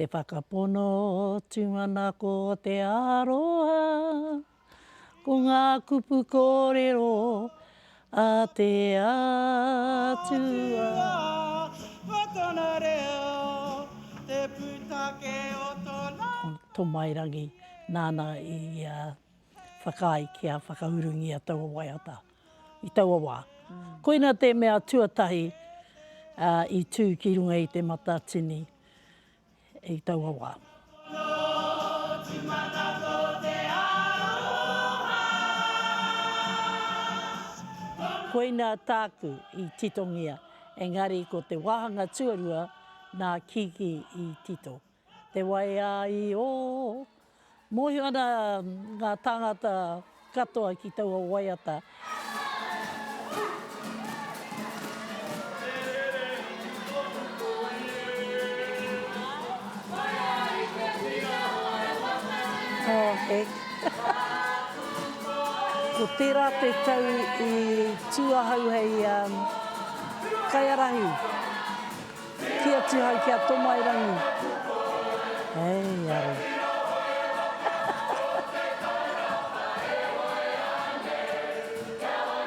Te whakapono tūmanako te aroha, ko ngā kupu kōrero a te Atua. Ko tōna reo te pūtake o tōna. Ko Tomairangi nāna i whakaae kia whakaurungia taua waiata i taua wā. Koina te mea tuatahi i tū ki runga i Te Matatini i taua wā. Koina tāku i titongia, engari ko te wāhanga tuarua nā Kiki i tito. Te waiāiō. Mōhio ana ngā tāngata katoa ki taua waiata. Oh heck. Ko tērā te tau i tū ahau hei kaiārahi. Ki atu hau ki a Tomairangi. Hei are.